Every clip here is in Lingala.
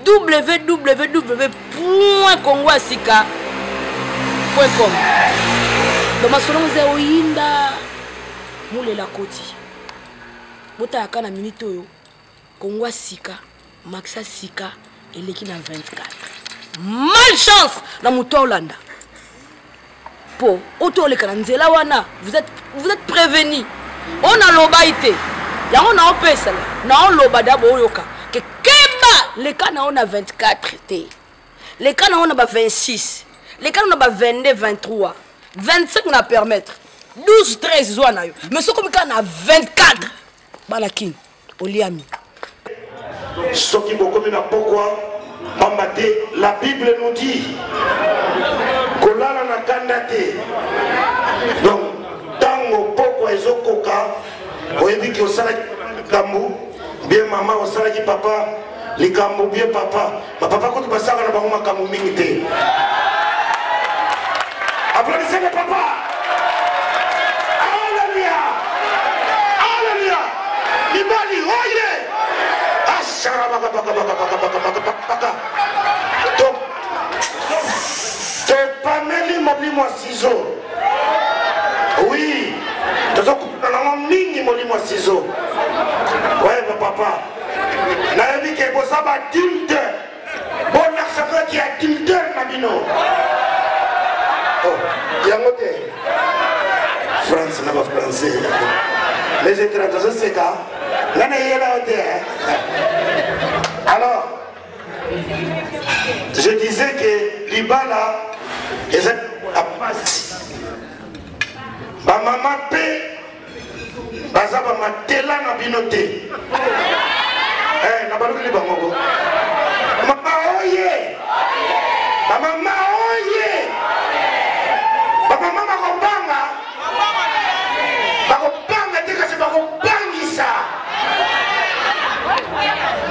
Www congo ya sika com. Donc masolo ngo eza oyinda mulela koti botalaka na minute oyo Congo ya sika maxa sika eleki na 24. Malchance na moto aolanda mpo oto oleka na nzela wana, vous êtes prévenu. Oyo nalobai te yango naopesala naoloba da boyoka ke keba leka na yo na 24 te, leka na yo na ba 26, leka na yo na ba 22, 23, 25 na permettre 12, 13 zwa na yo, mais soki omika na 24 bana king oliami. Soki bokomi na pokwa, pamba te la Bible nous dit kolala na kanda te. Donc ntango pokwa ezokoka, oyebi ki osalaki likambo bien, mama osalaki papa likambo bien, papa bapapa kutu basalaka na bango makambo mingi te. Applaudissez le papa. Alléluia, alléluia. Mibali oye asharabakabakabakabakabakabaka. Topameli molimo ya sizo. Oui, tozokutana nango mingi molimo ya sizo. Oye bapapa, nayebi ke boza badulte, bolakisaka ki adultère na bino. Oh, yango te France na bafrançais les étrangers tozoseka nga na yela yo te. Alors je disais que libala eza pasi, bamama mpe baza bamatela na bino te. Eh, na balukeli bango ko mama oye, bamama oye, bamama bakobanga, bakobanga te kasi bakobangisa.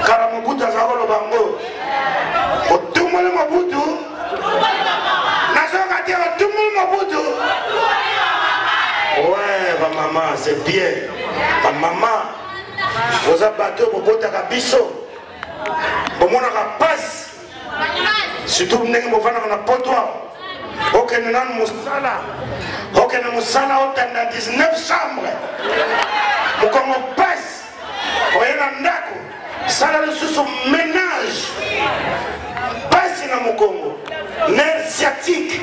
Kala Mobutu aza koloba ngo otumoli Mobutu, nazoka te otumoli Mobutu. Ouais, bamama c'est bien, bamama boza bato oyo bobotaka biso, bomonaka pasi, surtout ndenge bofandaka na poto awa. Okende nanu mosala, okende mosala, otanda 19 chambre, mokongo pasi, oye na ndako sala lisusu ménage, pasi na mokongo, nerf sciatique,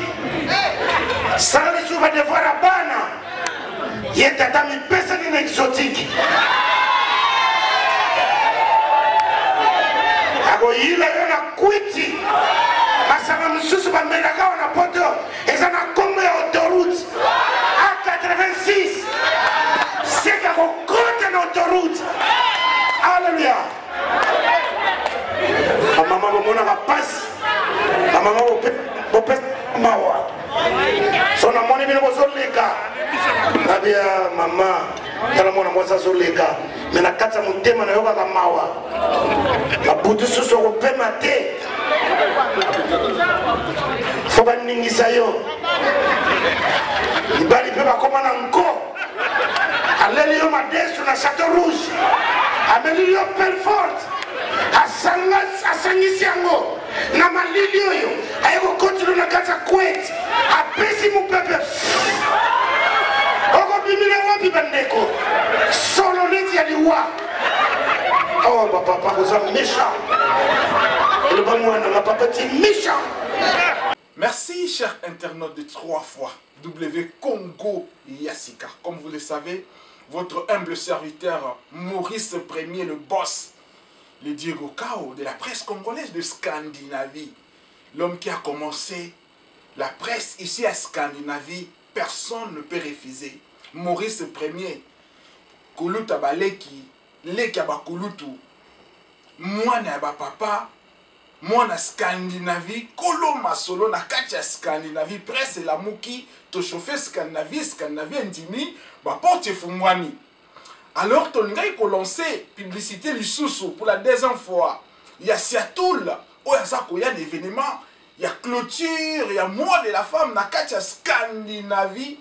sala lisusu badevoir ya bana. Ye tata mipesani na exotique, akoyila yo na kwiti. Masanga mosusu bamelaka awa na poto eza na nkombo ya autoroute A86, seka kokota na autoroute. Alleluya. Bamama bomonaka mpasi, bamama bopesa mawa. So namoni bino bozoleka, nabia mama tala mwana mwasi azoleka, me na kati ya motema nayokaka mawa. Babutu susu okopema te, fo baningisa yo. Mibali mpe bakoma na nko, aleli yo madesu na Chateau Rouge, ameli yo Pelfort, asangisi yango na malili oyo aye kokotilo na kati ya kwete, apesi mopepe, okobimila wapi bandeko? Solo neti ya liwa. Oh bapapa boza méchant, eloba mwana na papa ti méchant. Merci, chers internautes de 3 fois W Congo Yasika. Comme vous le savez, votre humble serviteur Maurice Premier, le boss, le Diego Cao de la presse congolaise de Scandinavie. L'homme qui a commencé la presse ici à Scandinavie, personne ne peut refuser. Maurice Premier, Kuluta Baleki, Leki Bakulutu, mwana ya bapapa, mwana Scandinavie, kolo masolo na kati ya Scandinavie, presse elamuki, tochauffe Scandinavie, Scandinavie endimi, baporte efungwami. Alors tolingaki kolancer publicité lisusu pour la deuxième fois ya Siatoul oyo aza koya na événement ya clôture ya mois de la femme na kati ya Scandinavie.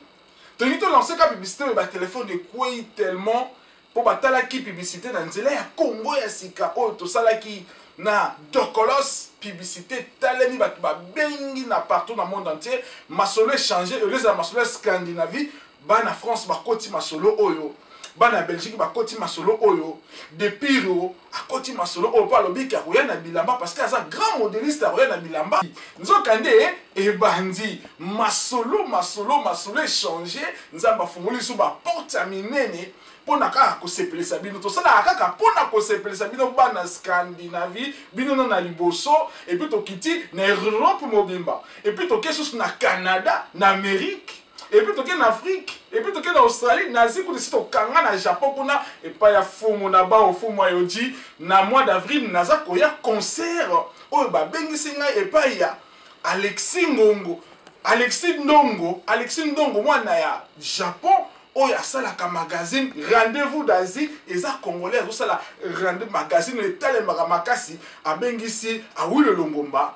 Tolingi tolancer ka publicité oyo, batelefone ekwei tellement mpo batalaki publicité na nzela ya Congo ya sika oyo tosalaki. Na Dokolos, publicité etalemi, bato babengi na partout na monde entier. Masolo echange, oyo ezala masolo ya Scandinavie, bana France bakoti masolo oyo, bana Belgique bakoti masolo oyo, Depiro akoti masolo oyo mpo alobi ke akoya na bilamba parce que aza grand modéliste, akoya na bilamba. Nzokande ebandi masolo, masolo, masolo echange. Nzambe afungoli biso baporte ya minene mpona kaka kosepelisa bino. Tosalaka kaka mpona kosepelisa bino bana Scandinavie, bino na na liboso, et puis tokiti na Europe mobimba, et puis toke susu na Canada, na Amérique, et puis toke na Afrique, et puis toke na Australie, na Asie kutu si tokanga na Japon kuna epai ya fumu na bao fumu ayoji. Na mois d'avril naza koya concert oyo babengisi ngai epai ya Alexis Ngongo, Alexis Ndongo, Alexis Ndongo mwana ya Japon oyo asalaka magazine Rendez-vous d'Asie, eza congolais azosala rendez magazine etalemaka makasi. Abengisi Awilo Longomba,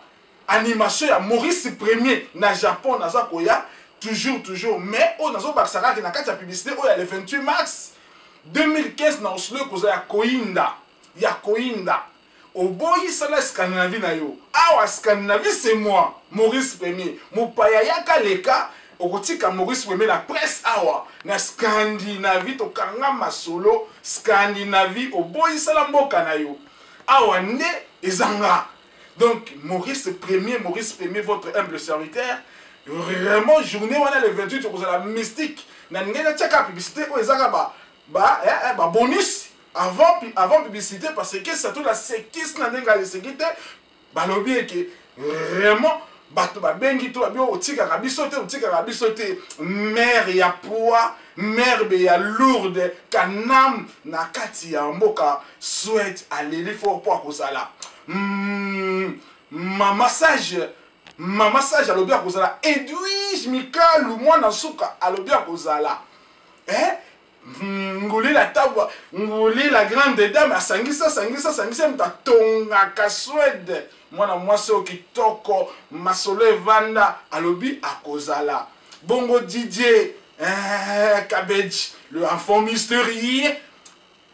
animation ya Maurice Premier na Japon. Naza koya toujours, toujours, mais oyo nazobakisa kaka na kati ya publicité oyo ya le 28 mars 2015 na Oslo, ekozala ya koyinda, ya koyinda. Oboyi, sala Scandinavie na yo. Awa Scandinavie, c'est moi Maurice Premier. Mopaya yaka leka, okotika Maurice Premier na presse awa na Scandinavie. Tokanga masolo Scandinavie, oboyi, sala mboka na yo. Awa nde ezanga. Donc Maurice Premier, Maurice Premier, votre humble serviteur. Vraiment, journée wana le 28 okozala mystique. Na ndenge natiaka publicité oyo ezaka ba bonus avant publicité, parce que surtout la sekisi na ndenge aleseki te. Balobi eke vraiment bato babengi to babi otikaka biso te, otikaka biso te. Mare ya poids, merbe ya lourde kanam na kati ya mboka Suède aleli fort mpo akozala. Mama Sage, Mama Sage alobi akozala. Edwige Mikalu mwana suka alobi akozala. Eh? Nguli la tabwa, Nguli la grande dame asangisa, asangisa, asangisa moto atongaka Suède, mwana mwasi oyo kitoko, masolo evanda, alobi akozala. Bongo Didier Cabbage, le enfant mystérieux,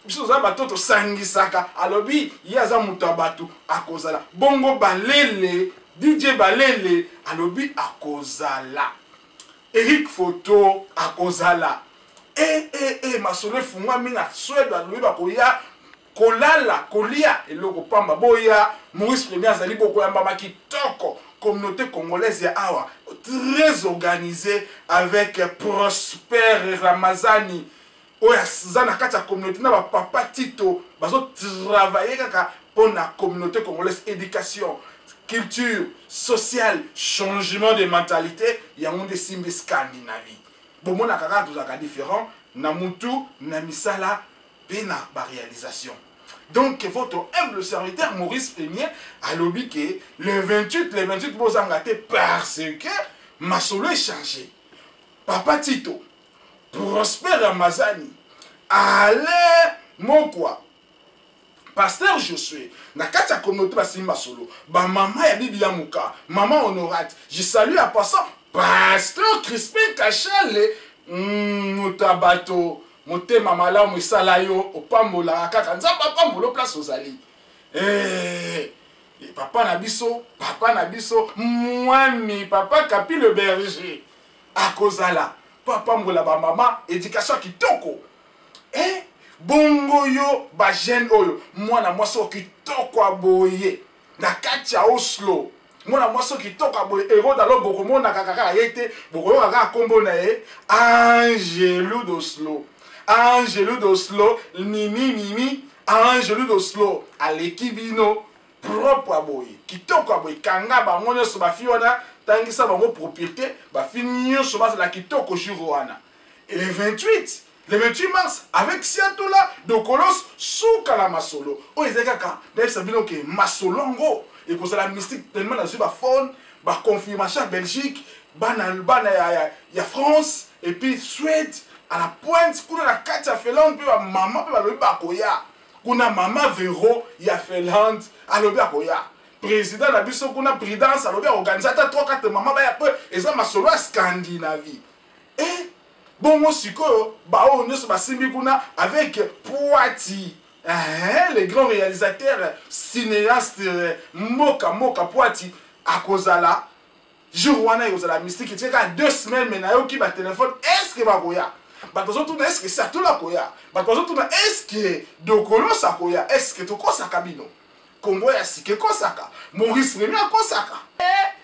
biso toza bato tosangisaka, alobi ye aza moto ya bato, akozala. Bongo Balele, DJ Balele alobi akozala. Eric Photo akozala. E masolo efungwami na Suède, alobi bakoya kolala, kolia eloko pamba. Boya, Maurice Premier azali, bokoyambama kitoko. Communauté congolaise ya awa très organisée, avec Prosper Ramazani oyo aza na kati ya communauté na bapapa Tito, bazotravaille kaka mpo na communauté congolaise, éducation, culture, sociale, changement de mentalité. Yango nde esimbi Scandinavie. Bomonaka kaka tozalaka différent na mutu, na misala mpe na baréalisation. Donc votre humble serviteur Maurice Premier alobi ke le 28, le 28 bozanga te, parce que masolo échangé. Papa Tito, Prosper Ramazani, Alain Mokwa, pasteur Josué na kati ya communauté basimbi masolo, bamama ya bibi ya moka, mama Honorate, je salue en passant pasteur Crispin Kachale, moto ya bato, motema malamu esala yo opambolaka kaka. Nzambe apambola place ozali. Papa na biso, papa na biso mwami, papa Kapi le berger akozala mpo apambola bamama, éducation ya kitoko. Bongo yo bajeune oyo, mwana mwasi oyo kitoko aboye na kati ya Oslo, mwana mwasi oyo kitoko aboye Herode, alo bokomonaka kaka ye te, bokoyoka kaka nkombo na ye, Angelu d'Oslo, Angelu d'Oslo, mimi mimi Angelu d'Oslo aleki bino propre aboye, kitoko aboye. Kanga bango nyonso, bafi wana, tangisa bango propriété, bafi nyonso bazala kitoko jour wana. Et le 28, le 28 mars avec Siatola Dokolos, suka na masolo oyo ezali kaka nayebisa bino ke masolo yango ekozala mystique tellement. Nazwi baphone, baconfirmation ya Belgique, bana, bana ya France et puis Suède à la pointe kuna na kati ya Finlande mpe bamama mpe balobi bakoya kuna. Mama Vero ya Finlande alobi akoya. Président na biso kuna Prudence alobi aorganize ata 3 4 mama baya mpe eza masolo ya Scandinavie. E bongo sikoyo baoyo nyonso basimbi kuna avec Poiti. Eh, le grand réalisateur cinéaste mboka mboka poati akozala jour wana. Ekozala mystique. Etie kaka 2 semaines, mais nayoki batelefone: est-ce bakoya? Bato bazotuna: est-ce Satula koya? Bato bazotuna: est-ce Dokolos akoya? Est-ce tokosaka bino? Kongo ya sika ekosaka, Maurice Remi akosaka. Eh,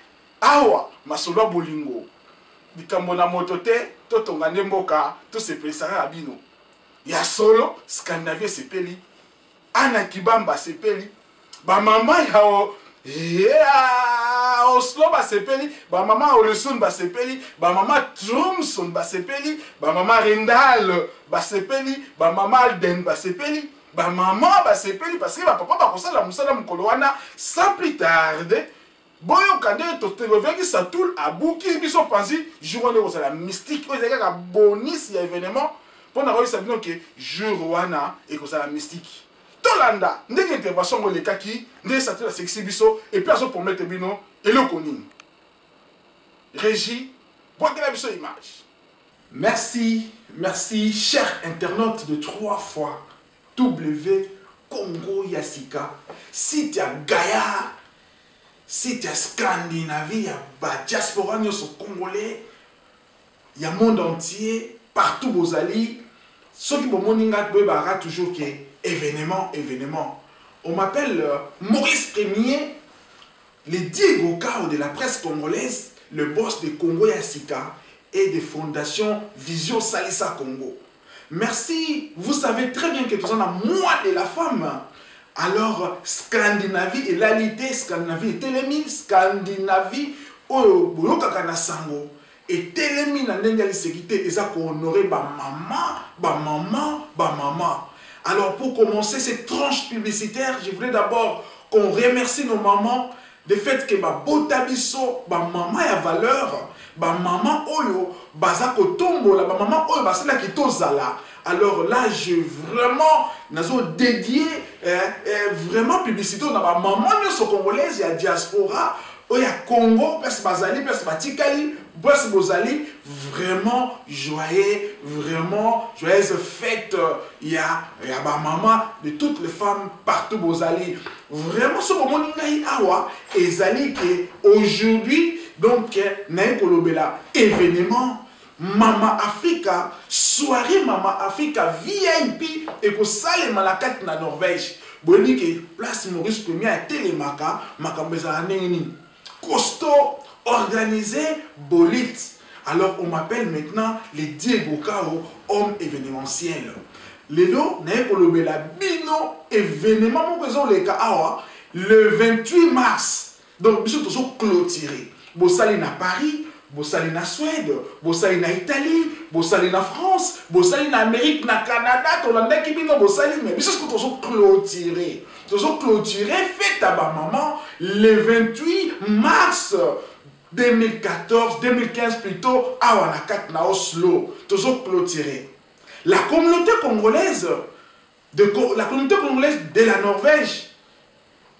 awa masolo ya bolingo, likambo na moto te. Totonga nde mboka, tosepelisaka na bino ya solo. Scandinavie esepeli, Ana Kibamba asepeli, bamama ya yeah, Oslo basepeli, bamama ya Ålesund basepeli, bamama Tromsø basepeli, bamama Arendal basepeli, bamama Halden basepeli, bamama basepeli, parce que bapapa bakosala mosala mokolo wana. Sans plus tarder, boyoka nde toteleveki. Satul abuki biso panzi. Jour wana ekozala mystique. Oyo ezali kaka bonus ya événement mpo na koyebisa bino ke jour wana ekozala mystique. Tolanda ndenge intervention ngo elekaki, ndenge Satul asekisi biso et puis azopromettre bino eloko nini. Régie, bwakela biso image. Merci, merci, cher internaute de trois fois W Congo Yasika, site ya gaillard, site ya Scandinavie, ya badiaspora nyonso congolais ya monde entier, partout bozali. Soki bomoni nga, boyebaka toujours ke événement, événement. On m'appelle Maurice Premier, le Diego Cao de la presse congolaise, le boss de Congo Yasika et des fondations Vision Salissa Congo. Merci. Vous savez très bien que nous sommes mois de la femme. Alors, Scandinavie elali te, Scandinavie etelemi, Scandinavie oyo boyokaka na sango etelemi na ndenge ya liseki te, eza kohonorer bamama, bamama, bamama. Alors, pour commencer cette tranche publicitaire, je voulais d'abord qu'on remercie nos mamans de fait que babota biso, bamama ya valeur, bamama oyo baza kotombola, bamama oyo basalaki tozala. Alors là, je vraiment nazo dédié vraiment publicité na bamama nyonso congolaise ya diaspora, oyo ya Congo, place bazali, place batikali, place bozali. Vraiment joyeux, vraiment joyeuse fête ya bamama, de toutes les femmes partout bozali. Vraiment, so bomoni ngai awa, ezali ke aujourd'hui donc naye kolobela événement Mama Afrika, soirée Mama Afrika VIP ekosalema na kati na Norvège. Boyebi ke place Maurice Premier atelemaka, makambo ezala ndenge nini, costaud, organisé, bolite. Alors, on m'appelle maintenant le Diego Cao, homme événementiel. Lelo naye kolobela bino événement moko ezoleka awa le 28 mars. Donc biso tozoclôturer. Bosali na Paris, bosali na Suède, bosali na Italie, bosali na France, bosali na Amérique, na Canada, tolandaki bino bosali, mais biso soki tozoclôturer, tozoclôturer fête ya bamama le 28 mars 2014, 2015 plutôt, awa na kati na Oslo. Tozoclôturer. La communauté congolaise de la communauté congolaise de la Norvège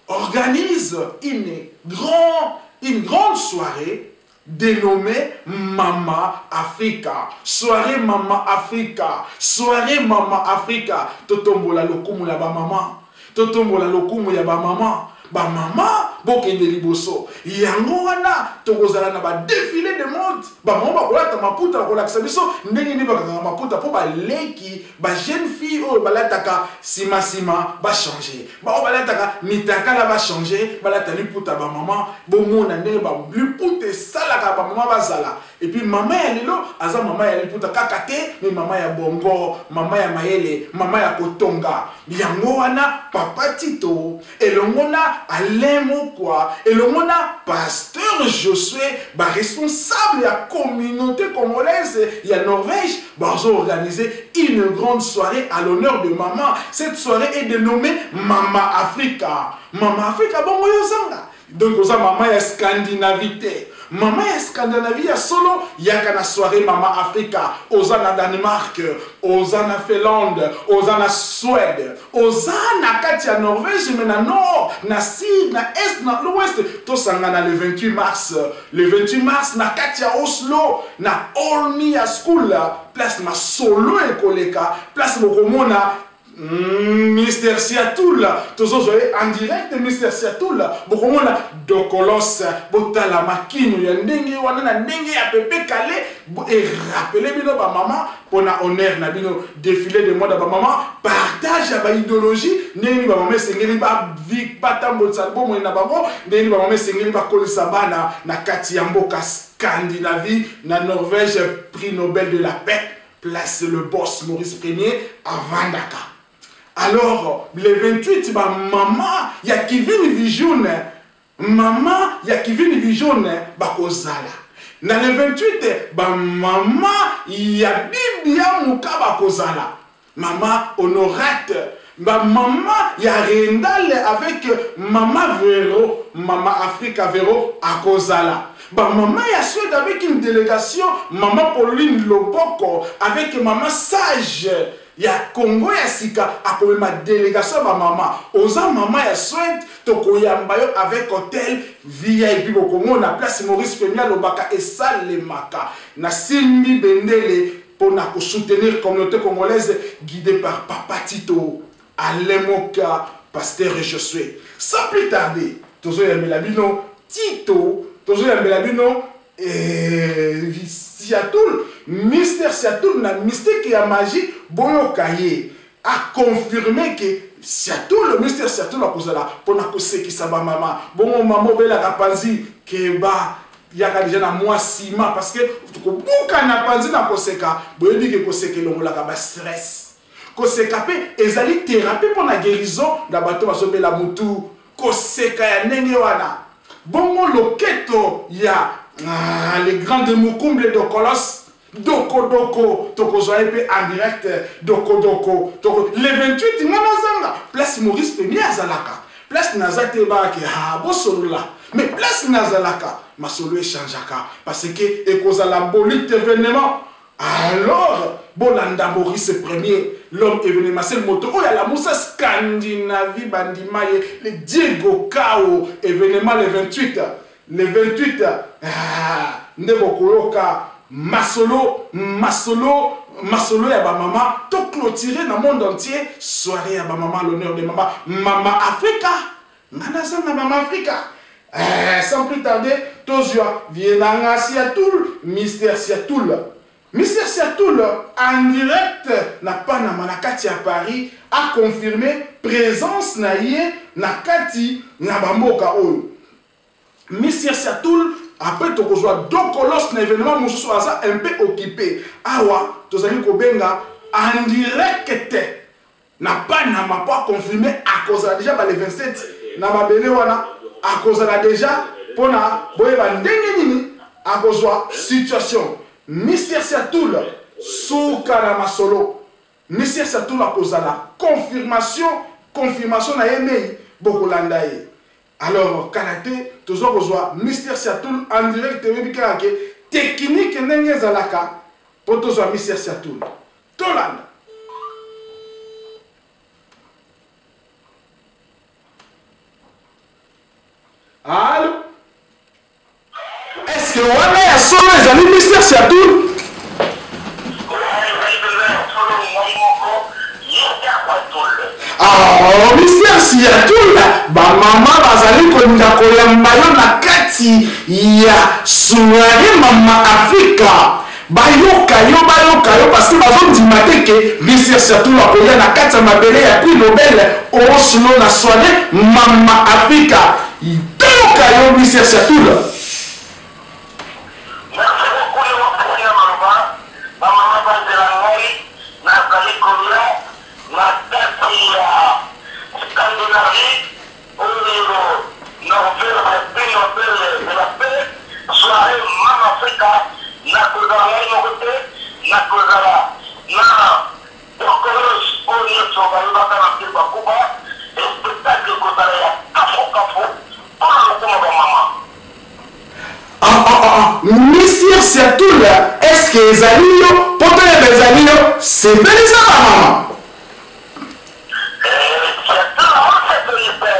organise une grande soirée dénommée Mama Africa. Soirée Mama Africa. Soirée Mama Africa. Totombola lokumu ya ba mama. Totombola lokumu ya ba mama. Bamama bokende liboso. Yango wana tokozala na badéfilé de mode. Bamama bakolata maputa, bakolakisa biso ndenge nini bakangaka maputa, mpo baleki, bajeune fille oyo balataka nsima bachange, baoyo balataka mitakala bachange, balata liputa. Bamama, bomona ndenge liputa esalaka bamama bazala. Et puis mama ya lelo aza mama ya liputa kaka te, mais mama ya bongo, mama ya mayele, mama ya kotonga. Yango wana papa Tito elongo na Alain Mokwa, elongo na pasteur Josué, baresponsable ya communauté congolaise ya Norvège, bazoorganiser une grande soirée à l'honneur de maman. Cette soirée est dénommée Mama Africa. Mama Africa, bongo yo zanga. Donc oza mama ya Scandinavie te, mama ya Scandinavie ya solo, yaka na soirée Mama Afrika. Oza na Danemark, oza na Finlande, oza na Suède, oza na kati ya Norvège, mais na nord, na sud, na est, na l'ouest, tosangana le 28 mars, le 28 mars na kati ya Oslo, na Olmia School, place masolo ekoleka, place bokomona. Mister Siatula, tozozwa ye en direct. Mister Siatula, bokomona Dokolos, botala makino ya ndenge wana na ndenge ya Pepe Kale, erapele bino ba mama pona honneur na bino. Défilé de mode ya ba mama, partage ya ba idéologie, ndenge nini ba mama esengeli ba vi, batambolisa bomoi na bango, ndenge nini ba mama esengeli bakolisa bana na kati ya mboka Scandinavie, na Norvège, prix Nobel de la paix. Place le boss Maurice Premier avandaka. Alors, le 28, ba mama ya Kivini Vision, mama ya Kivini Vision bakozala. Na le 28, ba mama ya Bibia Muka bakozala. Mama Honorate, ba mama ya Rendale avec mama Vero, mama Africa Vero akozala. Ba mama ya Suède avec une délégation, mama Pauline Loboko avec mama Sage ya Congo ya sika akomema délégation ba mama. Oza mama ya Suède, tokoyamba yo avec hôtel VIP bokomona place Maurice Premier alobaka esalemaka. Nasimbi bendele pona ko soutenir communauté congolaise guidée par Papa Tito Alain Moka, pasteur Josué. Sans plus tarder, tozoyambela bino Tito, tozoyambela bino Siatul, Mister Siatul na mystique ya magie boyoka ye a confirmer que Siatul, Mister Siatul akozala pona kosekisa ba mama. Bongo mama obelaka panzi keba yaka deja na mwa ciment parce que kobuka na panzi na koseka, boyebi ke koseka elongolaka ba stress. Koseka pe ezali thérapie pona guérison na bato bazobela mutu. Koseka ya ndenge wana. Bongo loketo ya le grand de Mukumble de Colosse, Doko Doko, tokozwa ye pe en direct. Doko Doko, toko, le 28 nga nazanga place Maurice Premier azalaka. Place naza te ba ke ha bosolola. Mais place nazalaka masolo échangeaka parce que ekozala bolite événement. Alors bolanda Maurice Premier, l'homme événementiel, moto oyo alamusa Scandinavie bandima ye, le Diego Cao événement le 28. Le 28, nde bokoyoka masolo, masolo, masolo ya ba mama, to clôturer na monde entier soirée ya ba mama, l'honneur de mama, mama Africa. Nga naza na mama Africa. Sans plus tarder, tozwa vie na nga Siatul, Mister Siatul. Mister Siatul en direct na Panama na kati ya Paris a confirmé présence na ye na kati na ba mboka oyo. Mister Siatul, après tokozwa Dokolos na événement mosusu aza un peu occupé. Awa tozali kobenga en direct na Panama po confirmer akozala déjà ba le 27 na mabele wana, akozala déjà pona boyeba ndenge nini akozwa situation. Mister Siatul suka na masolo. Mister Siatul akozala confirmation, confirmation na ye mei bokolanda ye. Alors kala te tozwa kozwa Mister Siatul en direct, oyebi kaka ke technique ndenge ezalaka po tozwa Mister Siatul. Tolanda. Allô? Est-ce que wana ya solo ezali Mister Siatul? Ah, Mister Siatul, ba mama bazali kolinga koyamba yo na kati ya soirée Mama Afrika. Bayoka yo, bayoka yo parce que bazondima te ke Mister Siatul akoya na kati ya mabele ya prix Nobel Oslo na soirée Mama Afrika. Toyoka yo Mister Siatul. Merci beaucoup Léon Pesi na maloba. Ba mama bazela ngai nazali koya na kati ya Scandinavie oyo Norvège prix Nobel de la paix soirée Mama Afrika. Nakozala ngai moko te, nakozala na Dokolos oyo nyonso bayebaka na mpe bakuba. Spectacle ekozala ya kafu kafu mpona lokuma ba mama. Ah, ah, ah, ah. Monsieur Siatul, est-ce que ezali yo? Po toyeba ezali yo, sepelisa ba mama. Siatul, asepeli pe,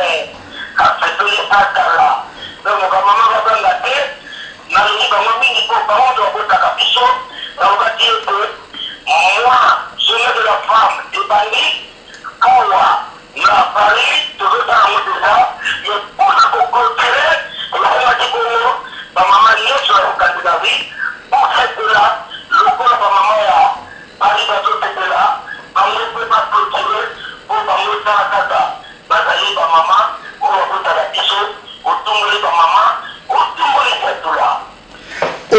asepeli akala. Donc ba mama bazanga te, nalingi bango mingi po bango nde babotaka biso. Nalobaki ete moi, journée de la femme ebandi.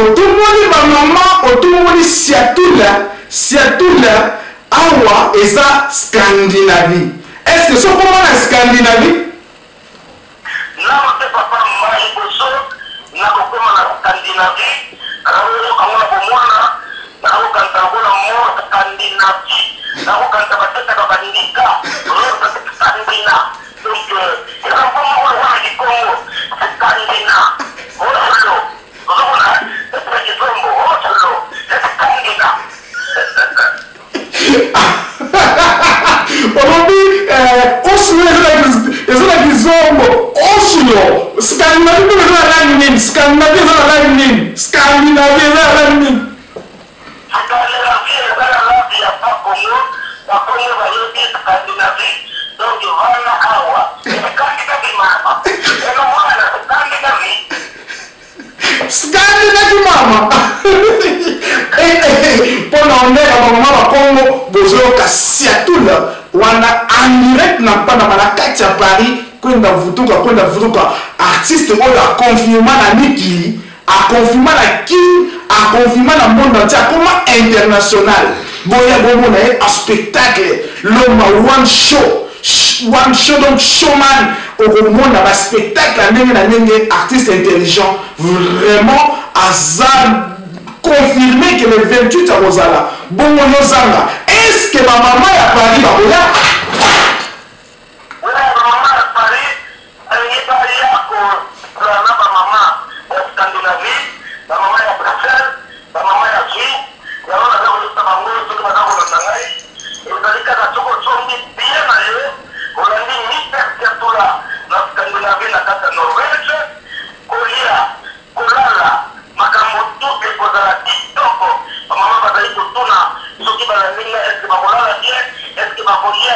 Otumoli bamama, otumoli Siatula. Siatula awa eza Scandinavie. Est ce que sokoma na Scandinavie? Nano te papa, mbala liboso nakokoma na Scandinavie, nakoyoka ngo na bomwana, nakokanisa lokola mort Scandinavie, nakokanisa batetaka bandika mort Scandina, donc eza mpo moko lokola na kikongo Scandina Oslo, ozomona ete kizombo Oslo Scandina. Olobi Oslo eza na kizombo, Oslo Scandinavie mpe eza na langue nini? Scandinavie eza na langue nini? Scandinavie eza na langue nini? Scandinavie eza na langue ya Bakongo. Bakongo bayebi Scandinavie, donc vana awa Scandinavie mama eno mwana Scandinavie. Scandinavie mama. Mpo na ondeka bamama Bakongo, bozoyoka Siatula wana en direct na Panama, na kati ya Paris. Kwenda vutuka, kwenda vutuka, artiste oyo aconfirma na mikili, aconfirma na Kin, aconfirma na monde entier, akoma international. Boya bomona ye en spectacle, Loma One Show, One Show, donc showman. Okomona baspectacle ya ndenge na ndenge. Artiste intelligent vraiment, aza confirmé que le 28 akozala bongo. Yozanga, est ce que bamama ya Paris bakoya? Bamama ya Paris balingi baya kozala na bamama ya Scandinavie, bamama ya Bruxelles, bamama ya Suisse. Yango naza koyebisa bango, soki baza kolanda ngai, ezali kaka soki osombi billet na yo, olandi Mister Siatula na Scandinavie, na kati ya Norvège, kolia, kolala, makambo tu ekozala kitoko. Bamama bazali kotuna soki balandi ngai, eske bakolala bien, eske bakolia?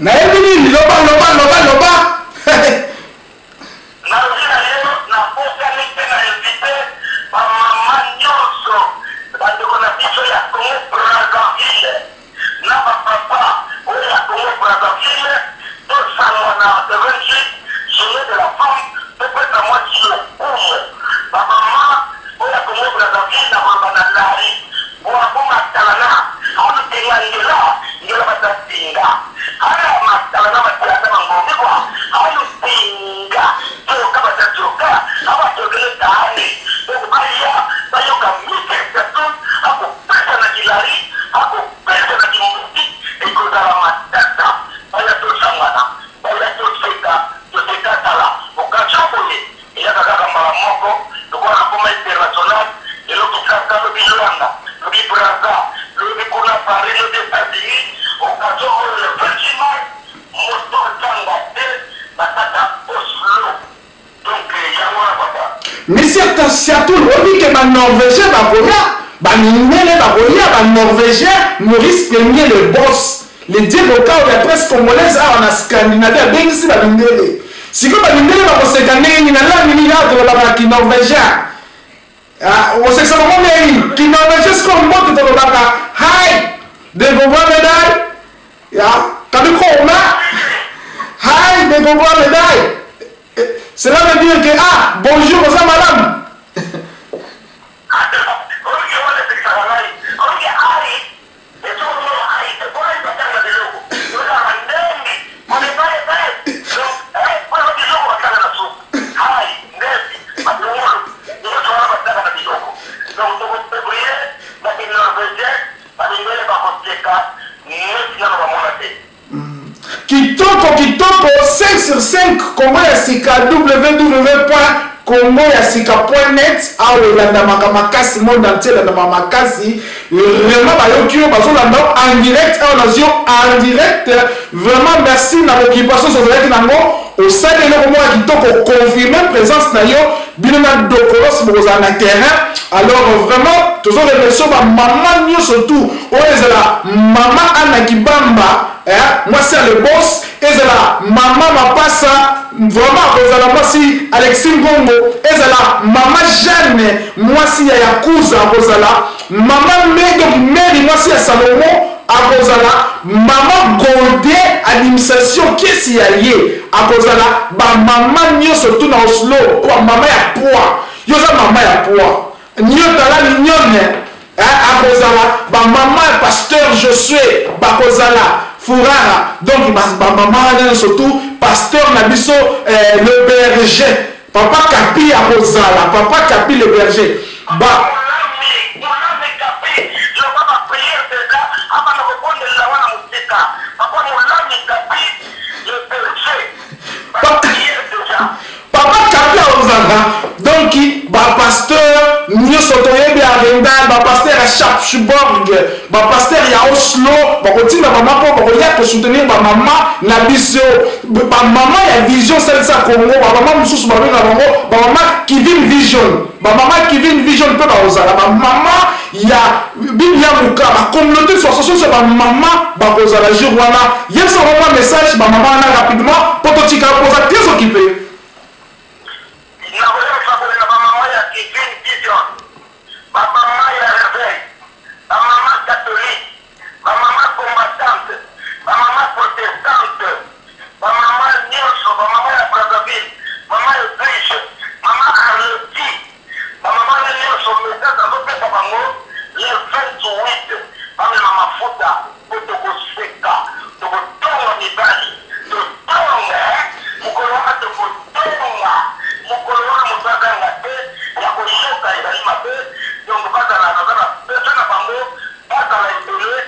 Nayebi nini? Loba, loba, loba, loba. Nalobi na yo, nabosani te na invite ba mama nionso bandeko na biso ya Congo Brazzaville na ba papa oyo ya Congo Brazzaville tosangana le 28 journee de la femme topesa mwasi lokumu ba mama oyo ya Congo Brazzaville nakoloba na Larry Bwabo matalana alutenga ngela ngela batatinga aya matalana matiata mangombi kwa alutinga tsoka batatsoka abatokele taani donc baya bayoka Mister Tatou akopesa na kilari akopesa na kimbuti ekozala matata baya tosangana baya toseka toseka tala occasion boye Eyaka kaka mbala moko lokola nakoma international lelo Kinshasa lobi Luanda lobi Brazza lobi kuna Paris lobi Etats Unis occasion oyo le 28 mars moto azanga te na kati ya Oslo donc yango wana papa. Monsieur Siatul oyebi ke ba norvegien bakoya ba mindele bakoya ba norvegien Maurice Premier le boss Le Diego Cao ya presse congolaise awa na Scandinavie abengisi ba mindele. Sikoyo ba mindele bakoseka ndenge nini? Na langue nini awa tolobaka na ki norvegien? Ah, osekisa bango ndenge nini? Ki norvegien sikoyo mbote tolobaka hi de gogoa medai. Ya, kan du komme? Hi de gogoa medai. Cela veut dire que ah, bonjour oza malamu. Kitoko kitoko 5 sur 5 Congo ya sika www congo ya sika point net awa elandamaka makasi monde entier elandamaka makasi vraiment bayoki yo bazolanda yo en direct awa nazwi yo en direct vraiment merci na occupation ozalaki nango osali eloko moko ya kitoko confirme présence na yo bino na dokolos bokozala na terrain alors vraiment tozo remercie bamama nyonso tout oyo ezala mama ana kibamba eh, mwasi ya le boss ezala mama mapasa vraiment akozala mwasi alexis ngongo ezala mama jeanne mwasi ya yakuza akozala mama donc mary mwasi ya salomo akozala mama gode administration kesi ya ye akozala bamama nyonso tu na oslo oyo bamama ya poids yo oza mama ya poids nyotala mignonne akozala bamama ya pasteur josue bakozala furara donc bamama wana nyonso tu pasteur na biso eh, le berger papa kapi akozala papa kapi le berger ba Papa Kapi akozala donc ba pasteur nyoso toyebi ya Rendal, ba pasteur ya Sharpsburg, ba pasteur ya Oslo bakotinda mama mpo bakoya ko soutenir ba mama na biso, ba mama ya vision salisa Congo, ba mama mosusu babenga bango ba mama Kivin Vision, ba mama Kivin Vision mpe bakozala ba mama ya Biblia moka ba communauté soit soso ba mama bakozala jour wana. Yebisa bango mwa message ba mama wana rapidement mpo totika mpo oza très occupé. Nakoyebisa boye na ba mama ya Divine Vision, ba mama ya Reveil, ba mama catholique, ba mama combattante, ba mama protestante, ba mama nyonso, ba mama ya Brazzaville, mama Edwige, mama Arleti, Ba mama na nionso message nazo pesa bango le 28 bamema mafuta po toko seka toko tonga mibali totonga eh mokolo wana toko tonga mokolo wana moto azanga te ya koyoka ezali mabe donc bazala naza na besoin na bango bazala ebele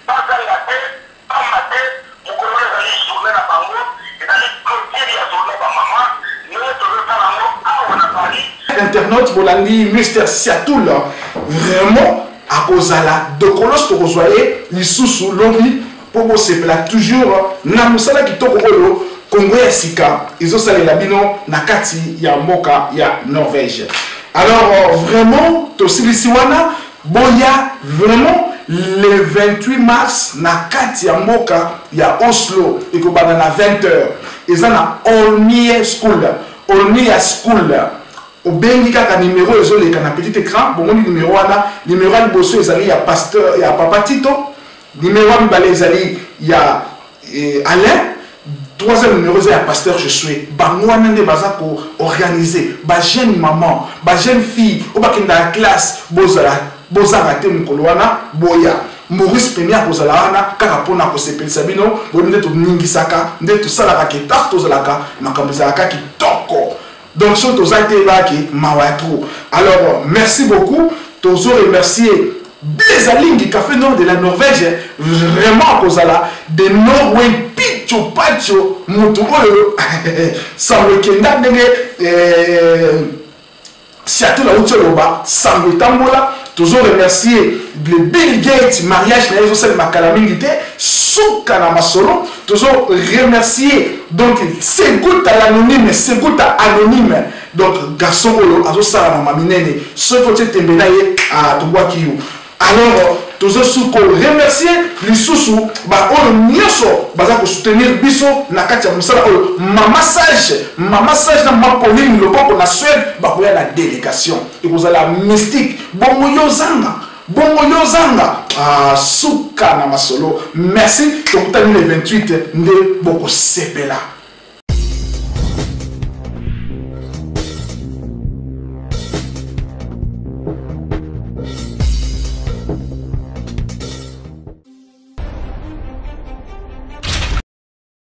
bazanga te Pamba te mokolo wana ezali journee na bango, ezali cloture ya journee ya ba mamans ndenge tozo sala yango awa na Paris. Internaute bolandi Mister Siatul vraiment akozala dokolos tokozwa ye lisusu lobi mpo bosepela toujours na mosala kitoko oyo Congo ya sika ezosalela bino na kati ya mboka ya Norvège. Alors vraiment tosilisi wana boya vraiment. le 28 mars na kati ya mboka ya Oslo, ekobanda na 20 heures. Eza na Olmie School, Olmia School. Obengi kaka numero ezoleka na petit écran, bomoni numero wana. Numero ya liboso ezali ya pasteur ya papa Tito, numero ya mibale ezali ya Alain, troisième numéro eza ya pasteur Josué. Bango wana nde baza koorganize ba jeune maman, ba jeune fille oyo bakendaka classe, bozala bozanga te mokolo wana, boya. Maurice Premier akozala wana kaka mpona kosepelisa bino. Boyebi nde toningisaka, nde tosalaka ke tard tozalaka, makambo ezalaka kitoko. Donc soki toza te, ebaki mawa ya trop. Alors merci beaucoup, tozo remercier Blaise Alingi Café Nord de la Norvège, vraiment akozala de Norway, picho pacho motu oyo sango ekenda ndenge Seattle auti oloba, sango etambola. Tozo remercier le Bill Gates, mariage na ye ezosalema kala mingi te, suka na masolo. Tozo remercier donc Seguta l'anonyme, Seguta anonyme, donc garçon oyo azosala mama minene, soki otie tembe na ye, tobwaki yo. Alors tozo ko remercier lisusu baoyo nyonso baza kosoutenir biso na kati ya mosala oyo. Mama Sage, mama Sage na mama Pauline Loboko na Suède bakoya na délégation, ekozala mystique. Bongo yo zanga, bongo yo zanga, suka na masolo. Merci, tokutani le 28 nde bokosepela.